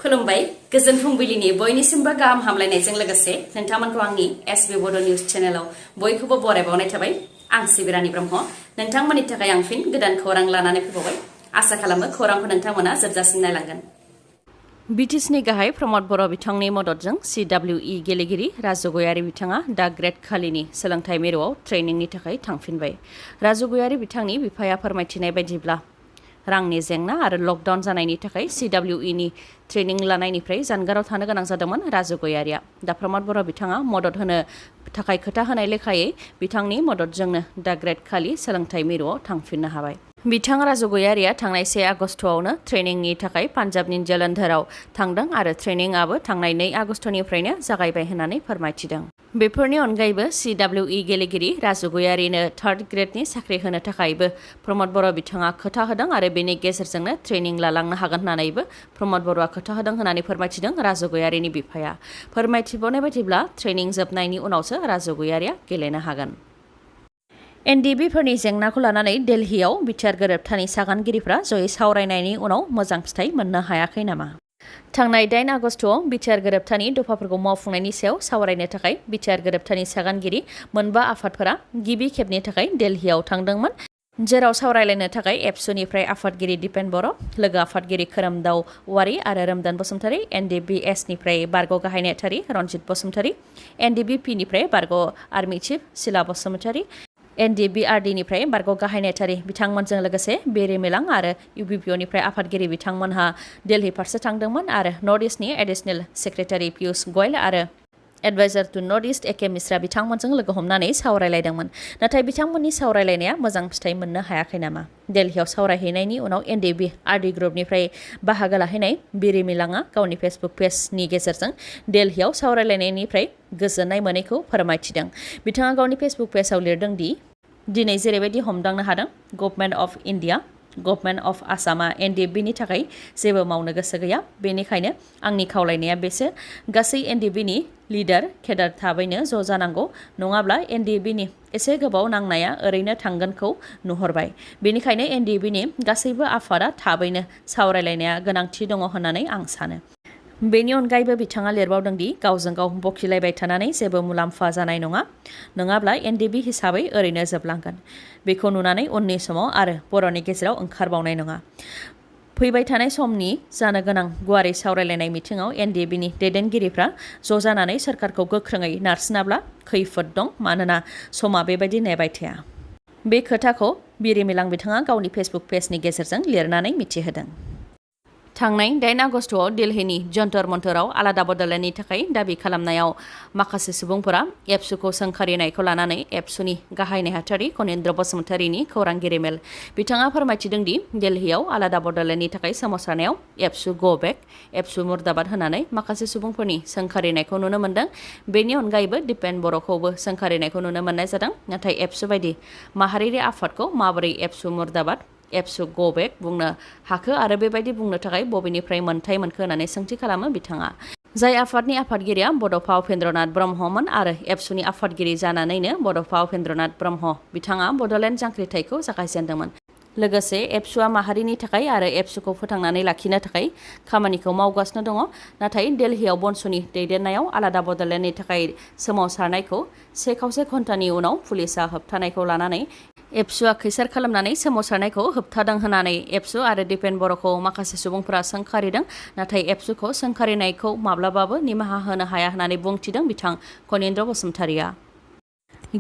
खुलुमबाय गोजोन फुंबिलिनि बयनिसिमबो गाहाम हामलायनायजों लोगोसे नोंथांमोनखौ आंनि एसबी बड' निउज चेनेलाव बयखौबो बरायबावनाय थाबाय। आं सिबिरानि ब्रह्म नोंथांमोननि थाखाय आं फिन गोदान खौरां लानानै फैबावबाय। आसा खालामो खौरांखौ नोंथांमोना जोबजासिम नायलांगोन। बिटिसिनि गाहाय प्रमद बर' बिथांनि मददजों CWE गेलेगिरि राजु गयारी बिथाङा दा ग्रेड खालिनि सोलोंथाइ मिरुआव ट्रेनिंनि थाखाय थांफिनबाय। राजु गयारी बिथांनि बिफाया फोरमायथिनाय बायदिब्ला रांनि जेंना आरो लकडाउन जानायनि थाखाय CWE नि ट्रेनिं लानायनिफ्राय जानगाराव थानो गोनां जादोंमोन राजु गयारीया। दा प्रमद बर' बिथाङा मदद होनो थाखाय खोथा होनाय लेखायै बिथांनि मददजोंनो दा ग्रेड खालि सोलोंथाइ मिरुआव थांफिननो हाबाय। बिथां राजु गयारीया थांनाय 1 आगस्टआवनो ट्रेनिंनि थाखाय पान्जाबनि जलन्धराव थांदों आरो ट्रेनिंआबो थांनाय 2 आगस्टनिफ्रायनो जागायबाय होननानै फोरमायथिदों। बेफोरनि अनगायैबो CWE गेलेगिरि राजु गयारीनो 3rd ग्रेडनि साख्रि होनो थाखायबो प्रमद बर' बिथाङा खोथा होदों आरो बेनि गेजेरजोंनो ट्रेनिं लालांनो हागोन होननानैबो प्रमद बर'आ खोथा होदों होननानै फोरमायथिदों राजु गयारीनि बिफाया। फोरमायथिबावनाय बायदिब्ला ट्रेनिं जोबनायनि उनावसो राजु गयारीया गेलेनो हागोन। NDB-फोरनि जेंनाखौ लानानै दिल्लीयाव बिटिआर गोरोबथानि सागानगिरिफ्रा जयै सावरायनायनि उनाव मोजां फिथाइ मोननो हायाखै नामा? थांनाय 8 आगस्टआव बिटिआर गोरोबथानि दफाफोरखौ मावफुंनायनि सायाव सावरायनो थाखाय बिटिआर गोरोबथानि सागानगिरि मोनबा आफादफोरा गिबि खेबनि थाखाय दिल्लीयाव थांदोंमोन, जेराव सावरायलायनो थाखाय एबसुनिफ्राय आफादगिरि दिपेन बर', लोगो आफादगिरि खोरोमदाव औवारी आरो रोमदान बसुमतारी, NDBS-निफ्राय बारग' गाहाय नेहाथारि रनजित बसुमतारी, NDBP-निफ्राय बारग' आर्मि चिफ सिला बसुमतारी, NDBRD-निफ्राय बारग' गाहाय नेहाथारि बिथांमोनजों लोगोसे बेरे मिलां आरो UBPO-निफ्राय आफादगिरि बिथांमोनहा दिल्ली फारसे थांदोंमोन आरो नर्थ इस्टनि एडिशनेल सेक्रेटारि पियुष ग'यल आरो एडभाइजार टु नर्थ इस्ट एके मिश्रा बिथांमोनजों लोगो हमनानै सावरायलायदोंमोन। नाथाय बिथांमोननि सावरायलायनाया मोजां फिथाइ मोननो हायाखै नामा? दिल्लीयाव सावरायहैनायनि उनाव NDBRD ग्रुपनिफ्राय बाहागो लाहैनाय बेरे मिलांआ गावनि फेसबुक पेजनि गेजेरजों दिल्लीयाव सावरायलायनायनिफ्राय गोजोननाय मोनैखौ फोरमायथिदों। बिथाङा गावनि फेसबुक पेजआव लिरदों दि दिनै जेरैबायदि हमदांनो हादों, government of India, government of आसामआ NDB-नि थाखाय जेबो मावनो गोसो गैया। बेनिखायनो आंनि खावलायनाया बेसो, गासै NDB-नि लिडार केडार थाबैनो ज' जानांगौ, नङाब्ला NDB-नि एसे गोबाव नांनाया ओरैनो थांगोनखौ नुहुरबाय। बेनिखायनो NDB-नि गासैबो आफादा थाबैनो सावरायलायनाया गोनांथि दङ होननानै आं सानो। बेनि अनगायैबो बिथाङा लिरबावदों दि गावजों गाव बखिलायबाय थानानै जेबो मुलाम्फा जानाय नङा, नङाब्ला NDB हिसाबै ओरैनो जोबलांगोन। बेखौ नुनानै उननि समाव आरो बर'नि गेजेराव ओंखारबावनाय नङा। फैबाय थानाय समनि जानो गोनां गुवारै सावरायलायनाय मिथिङाव NDB-नि दैदेनगिरिफ्रा ज' जानानै सोरखारखौ गोख्रोङै नारसिनाब्ला खैफोद दं, मानोना समा बेबायदि नेबाय थाया। बे खोथाखौ बेरे मिलां बिथाङा गावनि फेसबुक पेजनि गेजेरजों लिरनानै मिथिहोदों। थांनाय 8 आगस्टआव दिल्लीनि जन्तर मन्तराव आलादा बड'लेण्डनि थाखाय दाबि खालामनायाव माखासे सुबुंफोरा एबसुखौ सोंखारिनायखौ लानानै एबसुनि गाहाय नेहाथारि कनिन्द्र बसुमतारीनि खौरांगिरि मेल। बिथाङा फोरमायथिदों दि दिल्लीयाव आलादा बड'लेण्डनि थाखाय सोमावसारनायाव एबसु गो बेक, एबसु मुर्दाबाद होननानै माखासे सुबुंफोरनि सोंखारिनायखौ नुनो मोन्दों। बेनि अनगायैबो दिपेन बर'खौबो सोंखारिनायखौ नुनो मोननाय जादों। नाथाय एबसु बायदि माहारियारि आफादखौ माबोरै एबसु मुर्दाबाद, एबसु गो बेक बुंनो हाखो आरो बेबायदि बुंनो थाखाय बबेनिफ्राय मोन्थाय मोनखो होननानै सोंथि खालामो बिथाङा। जाय आफादनि आफादगिरिया बड'फा उपेन्द्रनाथ ब्रह्ममोन आरो एबसुनि आफादगिरि जानानैनो बड'फा उपेन्द्रनाथ ब्रह्म बिथाङा बड'लेण्ड जांख्रिथायखौ जागायजेनदोंमोन। लोगोसे एबसुआ माहारिनि थाखाय आरो एबसुखौ फोथांनानै लाखिनो थाखाय खामानिखौ मावगासिनो दङ। नाथाय दिल्लीयाव बनसुनि दैदेननायाव आलादा बड'लेण्डनि थाखाय सोमावसारनायखौ 1.25 घन्टानि उनाव पुलिसआ होबथानायखौ लानानै एबसुआ खैसार खालामनानै सोमावसारनायखौ होबथादों होननानै एबसु आरो दिपेन बर'खौ माखासे सुबुंफोरा सोंखारिदों। नाथाय एबसुखौ सोंखारिनायखौ माब्लाबाबो निमाहा होनो हाया होननानै बुंथिदों बिथां कनिन्द्र बसुमतारीया।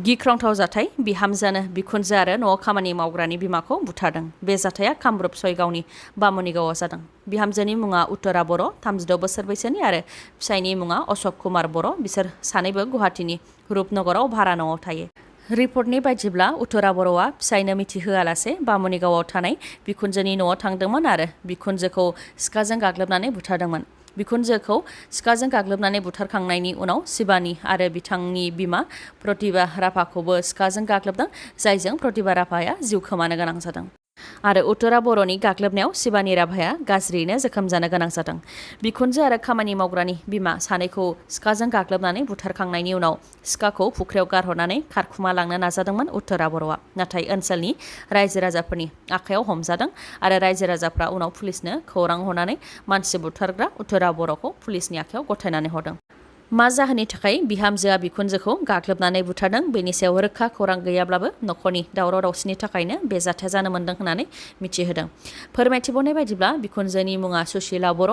गिख्रंथाव जाथाय, बिहामजोआनो बिखुनजो आरो न'आव खामानि मावग्रानि बिमाखौ बुथारदों। बे जाथाया कामरुप सयगावनि बामुनिगावआव जादों। बिहामजोनि मुङा उत्तरा बर', 36 बोसोर बैसोनि आरो फिसायनि मुङा अशक कुमार बर'। बिसोर सानैबो गुवाहाटीनि रुपनगराव भारा न'आव थायो। रिपर्टनि बायदिब्ला उत्तरा बर'आ फिसायनो मिथिहोआलासे बामुनिगावआव थानाय बिखुनजोनि न'आव थांदोंमोन आरो बिखुनजोखौ सिखाजों गाग्लोबनानै बुथारदोंमोन। बिखुनजोखौ सिखाजों गाग्लोबनानै बुथारखांनायनि उनाव शिबानी आरो बिथांनि बिमा प्रतिभा राभाखौबो सिखाजों गाग्लोबदों, जायजों प्रतिभा राभाया जिउ खोमानो गोनां जादों। आरो उत्तरा बर'नि गाग्लोबनायाव शिबानि राभाया गाज्रियैनो जोखोम जानो गोनां जादों। बिखुनजो आरो खामानि मावग्रानि बिमा सानैखौ सिखाजों गाग्लोबनानै बुथारखांनायनि उनाव सिखाखौ फुख्रियाव गारहरनानै खारखुमा लांनो नाजादोंमोन उत्तरा बर'आ, नाथाय ओनसोलनि रायजो राजाफोरनि आखायाव हमजादों आरो रायजो राजाफ्रा उनाव पुलिसनो खौरां हरनानै मानसि बुथारग्रा उत्तरा बर'खौ पुलिसनि आखायाव गथायनानै हरदों। मा जाहोननि थाखाय बिहामजोआ बिखुनजोखौ गाग्लोबनानै बुथारदों बेनि सायाव रोखा खौरां गैयाब्लाबो न'खरनि दावराव दावसिनि थाखायनो बे जाथाया जानो मोन्दों होननानै मिथिहोदों। फोरमायथिबावनाय बायदिब्ला बिखुनजोनि मुङा सुशीला बर'।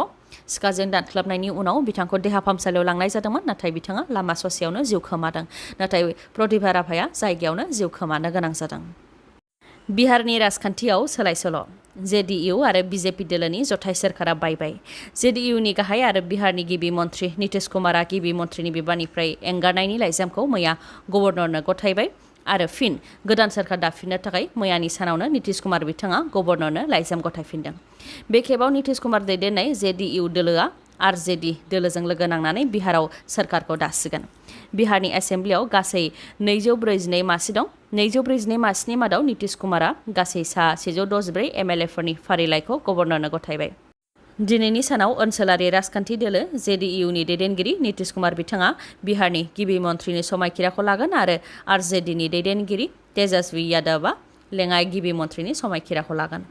सिखाजों दानख्लाबनायनि उनाव बिथांखौ देहा फाहामसालियाव लांनाय जादोंमोन, नाथाय बिथाङा लामा ससेयावनो जिउ खोमादों। नाथाय प्रतिभा राभाया जायगायावनो जिउ खोमानो गोनां जादों। बिहारनि राजखान्थियाव सोलाय-सोल'। जेडीयू आरो बीजेपी दोलोनि जथाय सोरखारा बायबाय। जेडीयूनि गाहाय आरो बिहारनि गिबि मन्थ्रि नितीश कुमारआ गिबि मन्थ्रिनि बिबाननिफ्राय एंगारनायनि लाइजामखौ मैया गभर्नरनो गथायबाय आरो फिन गोदान सोरखार दाफिननो थाखाय मैयानि सानावनो नितीश कुमार बिथाङा गभर्नरनो लाइजाम गथायफिनदों। बे खेबाव नितीश कुमार दैदेननाय जेडीयू दोलोआ आरजेडी दोलोजों लोगो नांनानै बिहाराव सोरखारखौ दासिगोन। बिहारनि एसेम्ब्लियाव गासै 242 मासि दं। 242 मासिनि मादाव नितीश कुमारआ गासै सा 164 एमएलएफोरनि फारिलाइखौ गभर्नरनो गथायबाय। दिनैनि सानाव ओनसोलारि राजखान्थि दोलो जेडीयूनि दैदेनगिरि नितीश कुमार बिथाङा बिहारनि गिबि मन्थ्रिनि समायखिराखौ लागोन आरो आरजेडीनि दैदेनगिरि तेजस्वी यादवआ लेङाइ गिबि मन्थ्रिनि समायखिराखौ लागोन।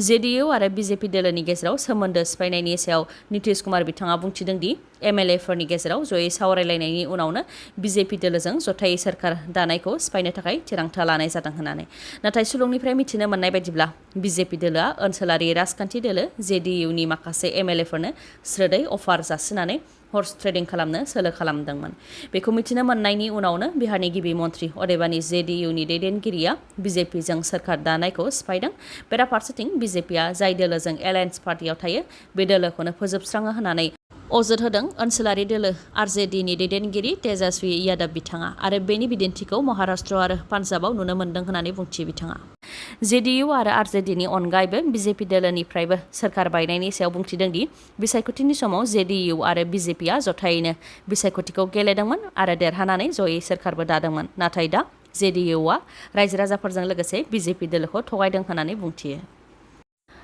जेडीयू आरो बीजेपी दोलोनि गेजेराव सोमोन्दो सिफायनायनि सायाव नितीश कुमार बिथाङा बुंथिदों दि एमएलएफोरनि गेजेराव जयै सावरायलायनायनि उनावनो बीजेपी दोलोजों जथायै सोरखार दानायखौ सिफायनो थाखाय थिरांथा लानाय जादों होननानै। नाथाय सुलुंनिफ्राय मिथिनो मोननाय बायदिब्ला बीजेपी दोलोआ ओनसोलारि राजखान्थि दोलो जेडीयूनि माखासे एमएलएफोरनो स्रोदै अफार जासिनानै हर्स ट्रेडिं खालामनो सोलो खालामदोंमोन। बेखौ मिथिनो मोननायनि उनावनो बिहारनि गिबि मन्थ्रि अदेबानि जेडीयूनि दैदेनगिरिया बीजेपीजों सोरखार दानायखौ सिफायदों। बेराफारसेथिं बीजेपीआ जाय दोलोजों एलायन्स पार्टियाव थायो बे दोलोखौनो फोजोबस्राङो होननानै अजद होदों ओनसोलारि दोलो आरजेडीनि दैदेनगिरि तेजस्वी यादव बिथाङा आरो बेनि बिदिन्थिखौ महाराष्ट्र आरो पान्जाबाव नुनो मोन्दों होननानै बुंथियो बिथाङा। जेडीयू आरो आरजेडीनि अनगायैबो बीजेपी दोलोनिफ्रायबो सोरखार बायनायनि सायाव बुंथिदों दि बिसायख'थिनि समाव जेडीयू आरो बीजेपीआ जथायैनो बिसायख'थिखौ गेलेदोंमोन आरो देरहानानै जयै सोरखारबो दादोंमोन, नाथाय दा जेडीयूआ रायजो राजाफोरजों लोगोसे बीजेपी दोलोखौ थगायदों होननानै बुंथियो।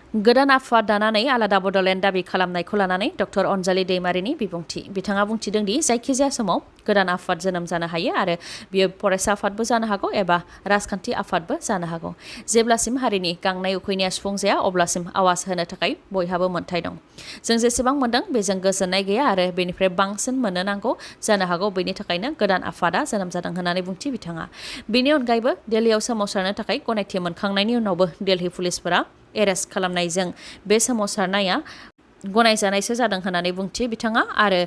गोदान आफाद दानानै आलादा बड'लेण्ड दाबि खालामनायखौ लानानै डक्टर अनजालि दैमारिनि बिबुंथि। बिथाङा बुंथिदों दि जायखिजाया समाव गोदान आफाद जोनोम जानो हायो आरो बियो फरायसा आफादबो जानो हागौ एबा राजखान्थि आफादबो जानो हागौ। जेब्लासिम हारिनि गांनाय उखैनाया सुफुंजाया अब्लासिम आवाज होनो थाखाय बयहाबो मोन्थाय दं। जों जेसेबां मोन्दों बेजों गोजोननाय गैया आरो बेनिफ्राय बांसिन मोननो नांगौ जानो हागौ, बेनि थाखायनो गोदान आफादा जोनोम जादों होननानै बुंथि बिथाङा। बेनि अनगायैबो दिल्लीयाव सोमावसारनो थाखाय गनायथि मोनखांनायनि उनावबो दिल्ली पुलिसफोरा एरेस्ट खालामनायजों बे सोमावसारनाया गनायजानायसो जादों होननानै बुंथि बिथाङा आरो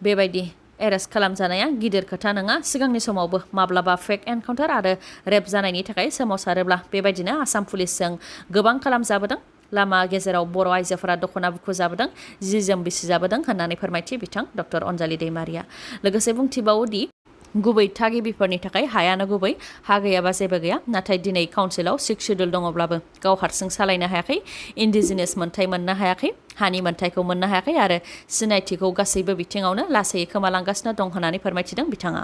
बेबायदि एरेस्ट खालामजानाया गिदिर खोथा नङा। सिगांनि समावबो माब्लाबा फेक एनकाउन्टार आरो रेप जानायनि थाखाय सोमावसारोब्ला बेबायदिनो आसाम पुलिसजों गोबां खालामजाबोदों। लामा गेजेराव बर' आइजोफोरा दख'ना बुखु जाबोदों, जि जोम बिसि जाबोदों होननानै फोरमायथि बिथां डक्टर अनजालि दैमारिया। लोगोसे बुंथिबावोदि गुबै थागिबिफोरनि थाखाय हायानो गुबै, हा गैयाबा जेबो गैया। नाथाय दिनै काउन्सिलाव 6 शिड्युल दङब्लाबो गाव हारसिं सालायनो हायाखै, इन्डिजिनियास मोन्थाय मोननो हायाखै, हानि मोन्थायखौ मोननो हायाखै आरो सिनायथिखौ गासैबो बिथिङावनो लासै खोमालांगासिनो दं होननानै फोरमायथिदों बिथाङा।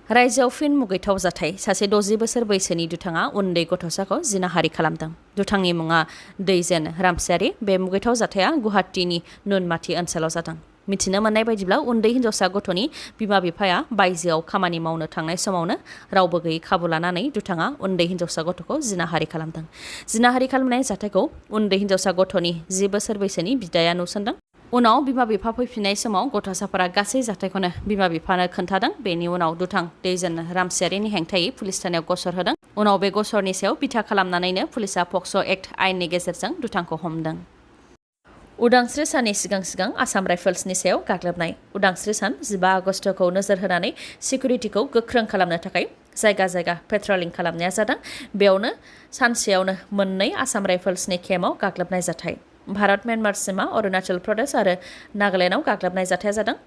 रायजोआव फिन मुगैथाव जाथाय। सासे 60 बोसोर बैसोनि दुथाङा उन्दै गथ'साखौ जिनाहारि खालामदों। दुथांनि मुङा दैजेन रामसियारि। बे मुगैथाव जाथाया गुवाहाटीनि नुनमाथि ओनसोलाव जादों। मिथिनो मोननाय बायदिब्ला उन्दै हिन्जावसा गथ'नि बिमा बिफाया बायजोआव खामानि मावनो थांनाय समावनो रावबो गैयै खाबु लानानै दुथाङा उन्दै हिन्जावसा गथ'खौ जिनाहारि खालामदों। जिनाहारि खालामनाय जाथायखौ उन्दै हिन्जावसा गथ'नि 10 बोसोर बैसोनि बिदाया नुसनदों। उनाव बिमा बिफा फैफिननाय समाव गथ'साफोरा गासै जाथायखौनो बिमा बिफानो खोन्थादों। बेनि उनाव दुथां दैजेन रामसियारिनि हेंथायै पुलिस थानायाव गसर होदों। उनाव बे गसरनि सायाव बिथा खालामनानैनो पुलिसा पक्स' एक्ट आयेननि गेजेरजों दुथांखौ हमदों। उदांस्रि साननि सिगां आसाम राइफल्सनि सायाव गाग्लोबनाय। उदांस्रि सान 15 आगस्टखौ नोजोर होनानै सिकिउरिटिखौ गोख्रों खालामनो थाखाय जायगा जायगा पेट्रलिं खालामनाया जादों। बेयावनो सानसेयावनो 2 आसाम राइफल्सनि केम्पआव गाग्लोबनाय जाथाय। भारत म्यानमार सिमा अरुणाचल प्रदेश आरो नागालेण्डआव गाग्लोबनाय जाथाया जादों।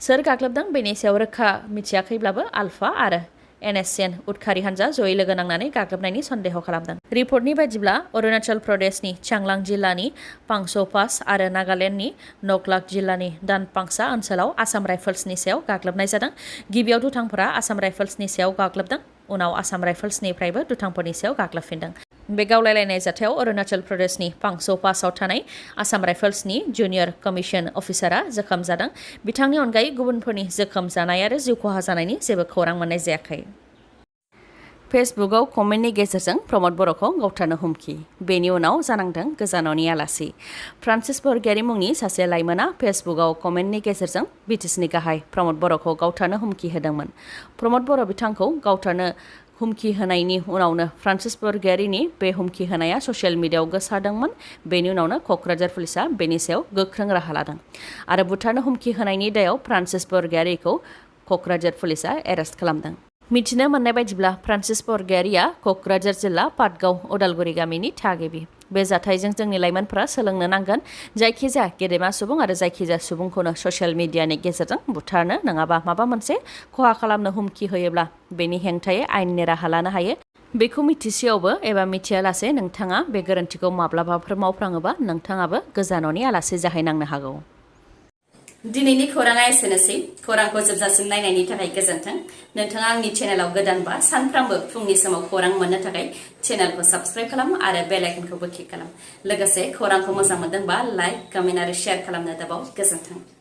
सोर गाग्लोबदों बेनि सायाव रोखा मिथियाखैब्लाबो आल्फा आरो NSCN उदखारि हान्जा जयै लोगो नांनानै गाग्लोबनायनि सन्देह खालामदों। रिपर्टनि बायदिब्ला अरुणाचल प्रदेशनि चांलां जिल्लानि पांसौ पास आरो नागालेण्डनि नकलाक जिल्लानि दानपांसा ओनसोलाव आसाम राइफल्सनि सायाव गाग्लोबनाय जादों। गिबियाव दुथांफोरा आसाम राइफल्सनि सायाव गाग्लोबदों, उनाव आसाम राइफल्सनिफ्रायबो दुथांफोरनि सायाव गाग्लोबफिनदों। बे गावलायलायनाय जाथायाव अरुणाचल प्रदेशनि पांसौ पासआव थानाय आसाम राइफल्सनि जुनियर कमिसन अफिसारा जोखोम जादों। बिथांनि अनगायै गुबुनफोरनि जोखोम जानाय आरो जिउ खहा जानायनि जेबो खौरां मोननाय जायाखै। फेसबुकआव कमेन्टनि गेजेरजों प्रमद बर'खौ गावथारनो हुमखि। बेनि उनाव जानांदों गोजानावनि आलासि। फ्रान्सिस बरगयारि मुंनि सासे लाइमोना फेसबुकआव कमेन्टनि गेजेरजों बिटिसिनि गाहाय प्रमद बर'खौ गावथारनो हुमखि होदोंमोन। प्रमद बर' बिथांखौ गावथारनो हुमखि होनायनि उनावनो फ्रान्सिस बरगयारिनि बे हुमखि होनाया ससियेल मिडियाआव गोसारदोंमोन। बेनि उनावनो क'क्राझार पुलिसा बेनि सायाव गोख्रों राहा लादों आरो बुथारनो हुमखि होनायनि दायाव फ्रान्सिस बरगयारिखौ क'क्राझार पुलिसा एरेस्ट खालामदों। मिथिनो मोननाय बायदिब्ला फ्रान्सिस बरगयारिया क'क्राझार जिल्ला पाटगाव उदालगुरि गामिनि थागिबि। बे जाथायजों जोंनि लाइमोनफोरा सोलोंनो नांगोन जायखिजाया गेदेमा सुबुं आरो जायखिजाया सुबुंखौनो ससियेल मिडियानि गेजेरजों बुथारनो नङाबा माबा मोनसे खहा खालामनो हुमखि होयोब्ला बेनि हेंथायै आयेननि राहा लानो हायो। बेखौ मिथिसेयावबो एबा मिथियालासे नोंथाङा बे गोरोन्थिखौ माब्लाबाफोर मावफ्राङोबा नोंथाङाबो गोजानावनि आलासि जाहैनांनो हागौ। दिनैनि खौराङा एसेनोसै। खौरांखौ जोबजासिम नायनायनि थाखाय गोजोन्थों। नोंथाङा आंनि चेनेलाव गोदानबा सानफ्रामबो फुंनि समाव खौरां मोननो थाखाय चेनेलखौ साबस्क्राइब खालाम आरो बेल आइकनखौबो क्लिक खालाम। लोगोसे खौरांखौ मोजां मोनदोंबा लाइक, कमेन्ट आरो शेयार खालामनो दाबाव। गोजोन्थों।